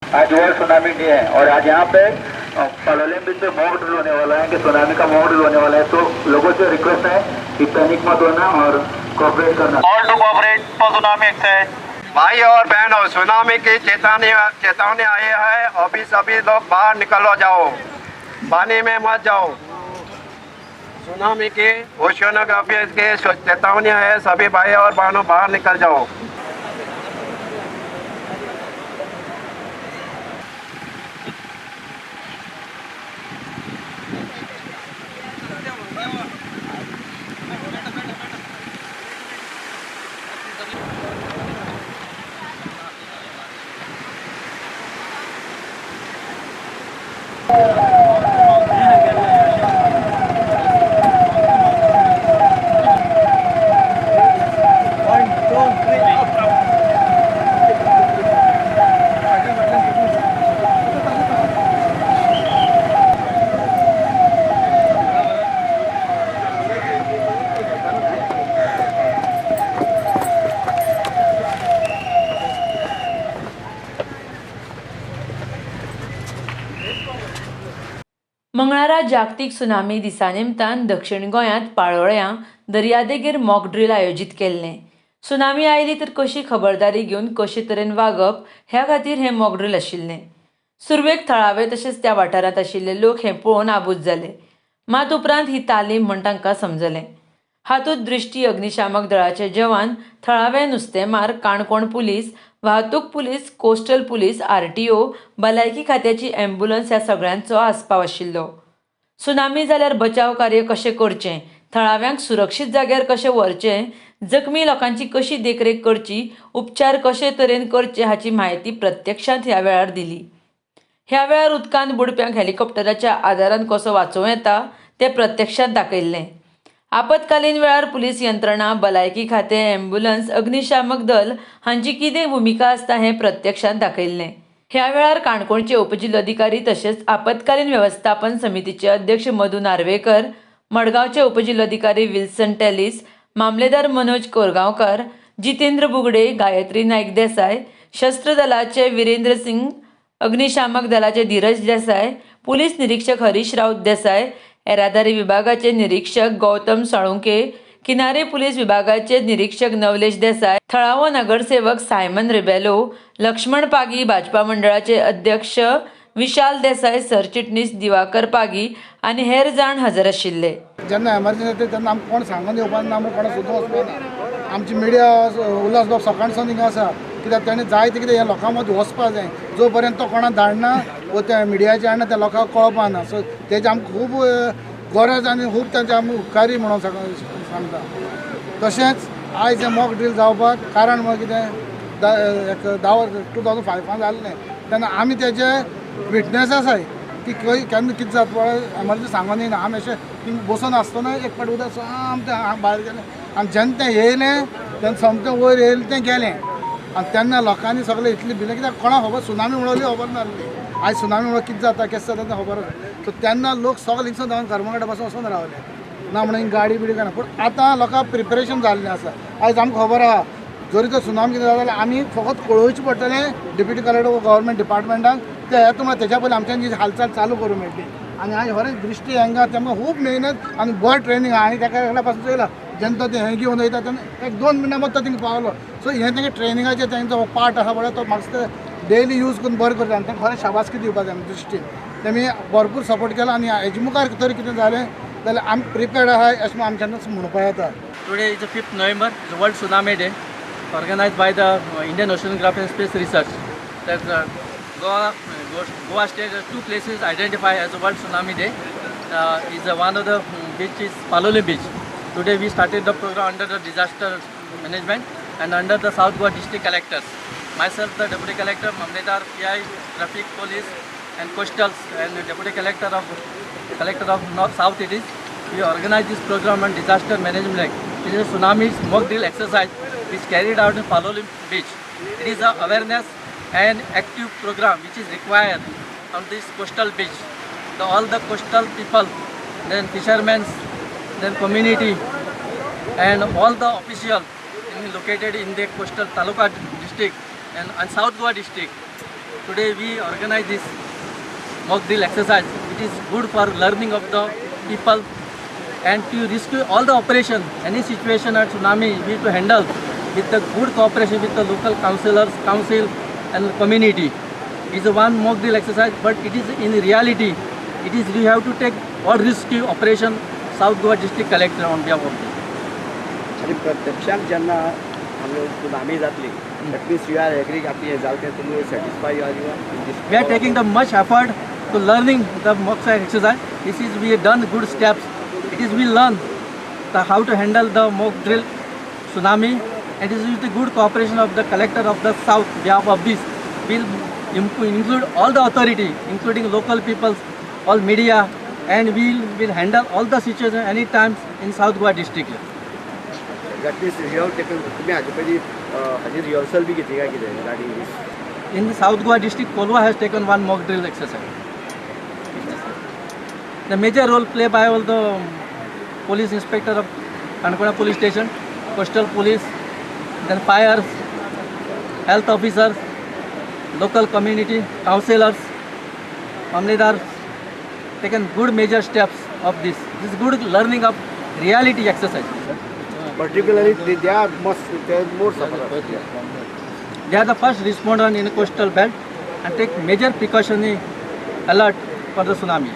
आज world tsunami day है और आज यहाँ pay Palolem beach pay mock drill होने वाला है कि सुनामी का मॉक ड्रिल होने वाला है। तो लोगों से रिक्वेस्ट है कि पैनिक मत होना और कोऑपरेट करना। All to cooperate for tsunami exercise. भाई और बहनों, सुनामी की चेतावनी आई है। अभी सभी लोग बाहर निकलो जाओ, पानी में मत जाओ। सुनामी की ओशियनोग्राफी के चेतावनी है, सभी भाई और बहनों बाहर निकल जाओ। मंगळारा जागतीक सुनामी दिसा निमतान दक्षिण गोंयांत पाळोळ्यां दर्यादेगेर मॉक ड्रील आयोजीत केल्लें. सुनामी आयली तर कशी खबरदारी घेवन कशे तरेन वागप ह्या खातीर हें मॉक ड्रील आशिल्लें. सुरवेक थळावे तशेंच त्या वाठारांत आशिल्ले लोक हें पळोवन आबूज जाले. मात उपरांत ही तालीम म्हण तांकां समजलें. हातूंत दृश्टी अग्निशामक दळाचे जवान, थळावे नुस्तेमार, काणकोण पुलीस, वाहतूक पुलीस, कोस्टल पुलीस, RTO, भलायकी खात्याची ॲम्ब्युलन्स ह्या सगळ्यांचो आस्पाव आशिल्लो. सुनामी जाल्यार बचाव कार्य कशें करचें, थळाव्यांक सुरक्षीत जाग्यार कशें व्हरचें, जखमी लोकांची कशी देखरेख करची, उपचार कशे तरेन करचे हाची म्हायती प्रत्यक्षांत ह्या वेळार दिली. ह्या वेळार उदकांत बुडप्यांक हेलिकॉप्टराच्या आदारान कसो वाचोवं येता तें प्रत्यक्षांत दाखयल्लें. आपत्कालीन वेळार पुलीस यंत्रणा, भलायकी खातें, ॲम्ब्युलन्स, अग्निशामक दल हांची कितें भुमिका आसता हें प्रत्यक्षांत दाखयल्लें. ह्या वेळार काणकोणचे उपजिल्लोधिकारी तशेंच आपत्कालीन वेवस्थापन समितीचे अध्यक्ष मधू नार्वेकर, मडगांवचे उपजिल्लोधिकारी विल्सन टेलिस, मामलेदार मनोज कोरगांवकर, जितेंद्र बुगडे, गायत्री नायक देसाय, शस्त्र दलाचे विरेंद्र सिंग, अग्निशामक दलाचे धीरज देसाय, पुलीस निरीक्षक हरीश राऊत देसाय, येरादारी विभागाचे निरीक्षक गौतम साळुंके, किनारे पुलीस विभागाचे निरीक्षक नवलेश देसाय, थळावो नगरसेवक सायमन रिबेलो, लक्ष्मण पागी, भाजपा मंडळाचे अध्यक्ष विशाल देसाय, सरचिटणीस दिवाकर पागी आनी हेर जाण हजर आशिल्ले. जेन्ना एमर्जन्सी येता तेन्ना आमकां कोण सांगून येवपाक ना, आमकां कोणा सुद्दां वचपाक ना. आमची मिडिया उल्हास बाब सकाळ सावन हिंगा आसा, कित्याक तेणें जायते कितें ह्या लोकां मदीं वचपाक जाय. जो पर्यंत तो कोणाक धाडना वो त्या मिडियाचे हाडना त्या लोकांक कळपाक ना. सो तेजी आमकां खूब गरज आनी खूब तांचे आमी उपकारी म्हणून सांगता. तशेंच आयज हें मॉक ड्रील जावपाक कारण म्हळ्यार कितें, एक 2005 जाल्लें तेन्ना आमी तेजे विटनेस आसाय की खंय केन्ना कितें जाता पळय एमर्जन्सी सांगून येयना. आमी अशें बसून आसतना एक फावट उदक सामकें भायर गेलें आनी जेन्ना तें येयलें तेन्ना सामकें वयर येयलें तें गेलें. आनी तेन्ना लोकांनी सगळें इतलें भिलें कित्याक कोणाक खबर सुनामी म्हणली खबर नासली. आयज सुनामी म्हणल्यार कितें जाता केशें जाता तें खबर आसा. सो तेन्ना लोक सगळे हिंगसून धांवन करमगडा पासून वचून रावले ना म्हणून गाडी बिडी कांय ना. पूण आतां लोकांक प्रिपरेशन जाल्लें आसा. आयज आमकां खबर आसा जरी तर सुनामी कितें जाता जाल्यार आमी फकत कळोवचें पडटलें डेप्युटी कलेक्टर गव्हर्मेंट डिपार्टमेंटाक, ते येता म्हणल्यार तेज्या पयलीं आमच्यान जी हालचाल चालू करूंक मेळटली. आनी आयज खरेंच दृश्टी हांगा तेमकां खूब मेहनत आनी बरें ट्रेनींग आसा. आनी तेका एकल्या पासून चोयला जेन्ना तो हें घेवन वयता तेन्ना 1-2 मिनटां मदीं तो थिंगा पावलो. सो हें तेंगे ट्रेनिंगाचें तेंचो पार्ट आसा पळय तो म्हाका डेली यूज करून बरें करता. आनी तांकां खरें शाबासकी दिवपाक जाय दृश्टीन तेमी भरपूर सपोर्ट केला. आनी हेजे मुखार तरी कितें जालें जाल्यार आमी प्रिपेर्ड आसा अशें म्हूण आमच्यान म्हणपाक येता. Today is 5th November, is World Tsunami Day, organized by the Indian Oceanography and Space Research. That Goa state has 2 places identified as a World Tsunami Day. Is one of the beach is Palolem Beach. Today we started the program under the disaster management and under the South Goa district collectors. Myself, the deputy collector, Mamledar, PI, traffic police and coastals, and deputy collector of North South it is. We organize this program on disaster management. It is a tsunami mock drill exercise which carried out in Palolem Beach. It is an awareness and active program which is required on this coastal beach. All the coastal people, then fishermen, then community, and all the officials located in the coastal taluka district and South Goa district. Today we organize this mock drill exercise. It is good for learning of the people and to rescue all the operation, any situation at tsunami we have to handle with the good cooperation with the local councillors, council and community. It's a one mock drill exercise, but it is in reality, it is we have to take all rescue operation South Goa District Collector on behalf of this. आनी प्रत्यक्षान जेन्ना हांगा tsunami जातली, that means you are agree आपली हें जालें तें तुमी satisfy you are you We are taking the much effort to learning the mock exercise. This is we have done good steps. It is we learn the how to handle the mock drill tsunami, and it is with the good cooperation of the collector of the South. Behalf of this will include all the authority, including local people, all media, and we will handle all the situation any times in South Goa district. That means you have taken तुमी हाजे पयलीं हाजी rehearsal बी घेतली काय कितें regarding this? In the South Goa district, Kolwa has taken one mock drill exercise. The major role played by all the police inspector of Canacona police station, coastal police, then fire, health officers, local community, councillors, mamledars, taken good major steps of this. This is good learning of reality exercise. Particularly they are must they are more sufferers. They are the first responder in the coastal belt and take major precautionary alert for the tsunami.